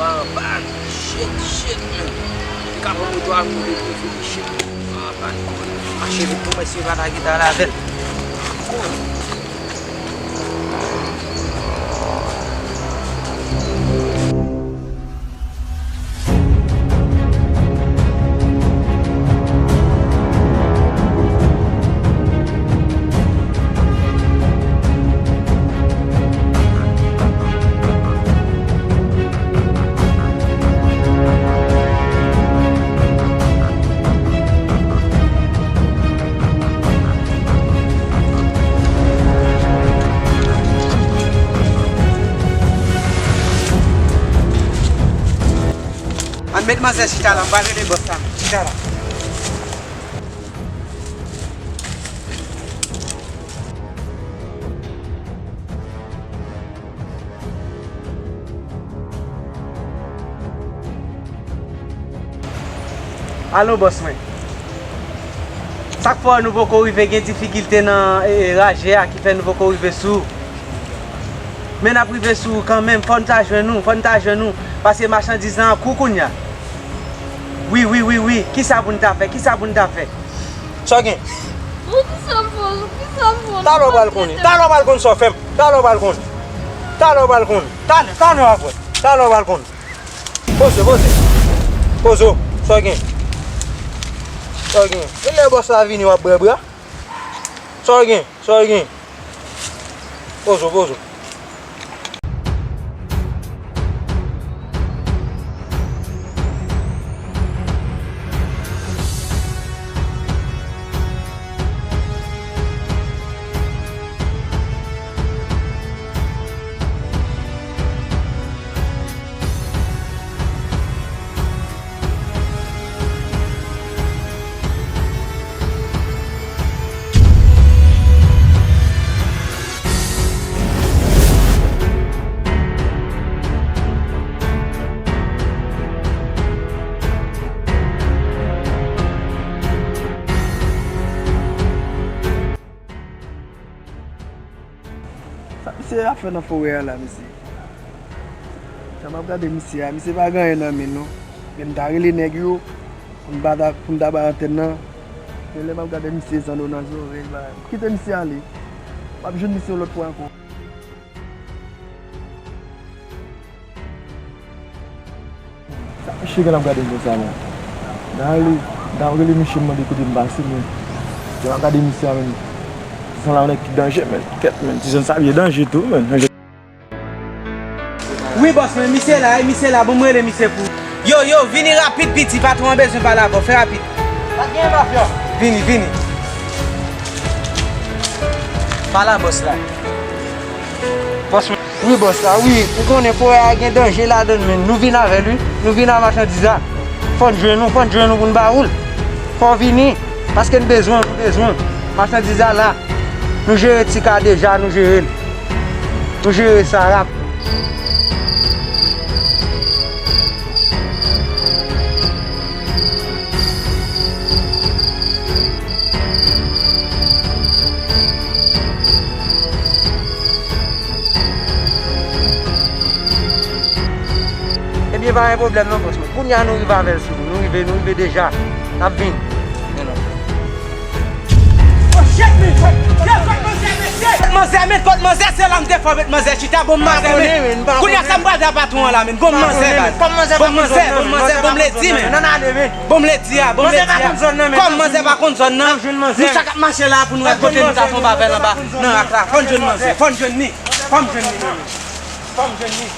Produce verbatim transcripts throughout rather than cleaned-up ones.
Anba, shit, shit, man. Li ka pran moto a, moto pou fini, shit. Anba, mache vit pou mwen, si yo pa ta gentan la avè l. Ann met manzè chita la, m pral rele bòs la. Chita la. Alo, bòs mwen. Sa k fè nou poko rive gen difikilte nan, e, e, raje a ki fè nou poko rive sou ou? Men n ap rive sou ou kanmenm, fò n ta jwenn ou, fò n ta jwenn ou, paske machandiz lan an kou kounye a. Wi, wi, wi, wi, kisa pou n ta fè, kisa pou n ta fè? Sa w gen? Ou kisa m fè, ou kisa m fè? Talè w pral konnen, talè w pral konn sa w fè m, talè w pral konn. Talè w pral konn, talè, talè w ap wè, talè w pral konn. Poze, poze. Poze w. Sa w gen? Sa w gen? E lè bòs la vini, w ap bwè bra? Sa w gen? Sa w gen? Poze w, poze w. Sa misye ap fè nan forè a la, mesye? Jan m ap gade misye a, misye pa gen anyen nan men l non. Men m ta rele nèg yo pou n pa ta, pou n ta bay antèn nan. Men lè m ap gade misye zanno nan zòrèy, m kite misye ale. M ap jwenn misye yon lòt fwa ankò. Sa misye gen ap gade m konsa la? M ta rele, m ta rele misye, m mande kote m pase, men jan m ap gade misye a, men ti zòn la yon nèg ki danje, men kèt, men ti zòn sa vye danje tou, men. Wi, bòs, men misye la, wi, misye la, bon, m rele misye pou. Yo, yo, vini rapid, piti, patwon an bezwen pale avè w, fè rapid. Pa t gen mafya. Vini, vini. Pale a bòs la. Bòs, wi, bòs la, wi. Ou konnen forè a gen danje ladan l, men nou vin avè l, wi. Nou vin ak machandiz la. Fò n jwenn ou, fò n jwenn ou pou n ba ou l. Fò w vini, paske n bezwen w, nou bezwen w. Machandiz la la. Nou jere ti ka deja, nou jere l. Nou jere sa rap. Ebyen, pa gen pwoblèm non, bòs mwen. Kounye a nou rive avè l sou nou. Nou rive, nou rive deja. N ap vin. Men non. Oh, shit, men! Yo, kot manzè, mesye! Kot manzè, men, kot manzè, se la m te fò met manzè chita, bon manzè, men. Kounye a sa m pral di a patwon an la, men, bon manzè, baz. Bon manzè, bon manzè, bon m ledi, men. Bon m ledi a, bon m ledi a. Kòm manzè pa konn zòn nan, nou chak ap mache la pou nou wè kote nou ta tonbe avè l anba nan rak la. Fò n jwenn manzè, fò n jwenn ni, fò m jwenn ni, men. Fò m jwenn ni.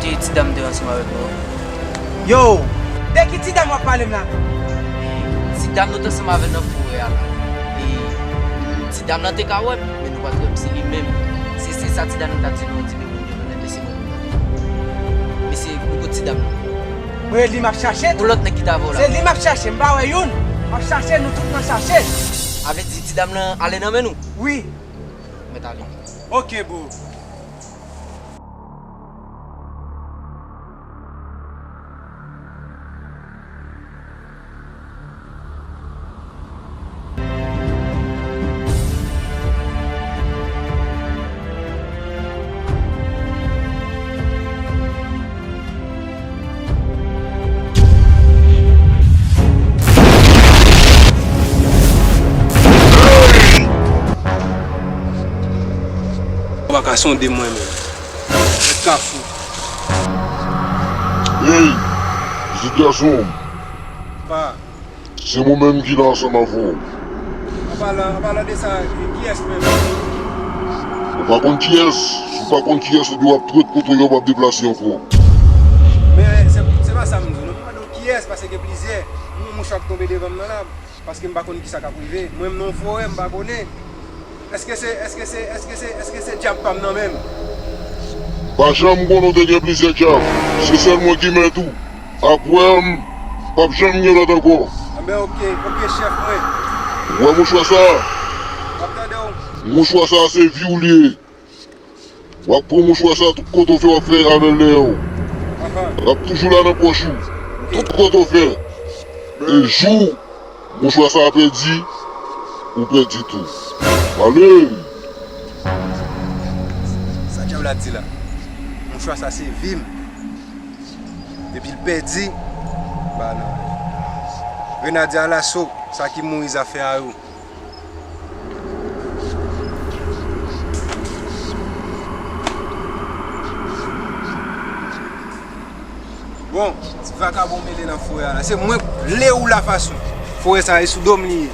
Ti, ti dam te ansanm avèk nou. Yo! De ki ti dam w ap pale m la? Ti dam nou te ansanm avè l nan forè a la. E ti dam nan te ka wè m, men nou pa t wè m, se li menm. Se, se sa ti dam nan t ap di nou, di men moun yo, men se mwen menm. Men se nou kot ti dam nan. Mwen, li m ap chache tou. Yon lòt nèg ki t avè w la. Se li m ap chache, m pa wè youn. M ap chache, nou tout n ap chache. A vle di ti dam nan ale nan men nou? Wi. Mèt ale. Ok, bro. Ou pa ka sonde mwen menm. Mèt Kafou. Hey, pitit gason m. Pa. Se mwen menm ki la ansanm avè w. An palan, an palan de sa, kiyès menm? Ou pa konn kiyès? Si w pa konn kiyès, epi w ap trèt kote w ap deplase ankò. Men se, se pa sa m di w non. M mande w kiyès, paske gen plizyè. Yon mouchwa k tonbe devan m nan la, paske m pa konn kisa k ap rive. Mwen, m nan yon forè, m pa konnen. Èske se, èske se, èske se, èske se djab pa m nan menm? Pa janm konnen w te gen plizyè djab. Se sèl mwen ki mèt ou. Apre m, p ap janm gen lòt ankò. Anben, ok, ok, chèf mwen. Ou wè mouchwa sa a? M ap tande w. Mouchwa sa a se vi w li ye. W ap pran mouchwa sa a tout kote w fè w ap fè avè l dèyè w. Aha. L ap toujou la nan pòch ou. Tout kote w fè. E jou mouchwa sa a pèdi, ou pèdi tou. Ale! Sa djab la di la? Mouchwa sa se vi m. Depi l pèdi, ba non. Grenadye alaso, sa ki mouri zafè a yo. Bon, ti vakabon mele nan forè a la. Se mwen k lè ou la fason. Forè sa e sou do m li ye.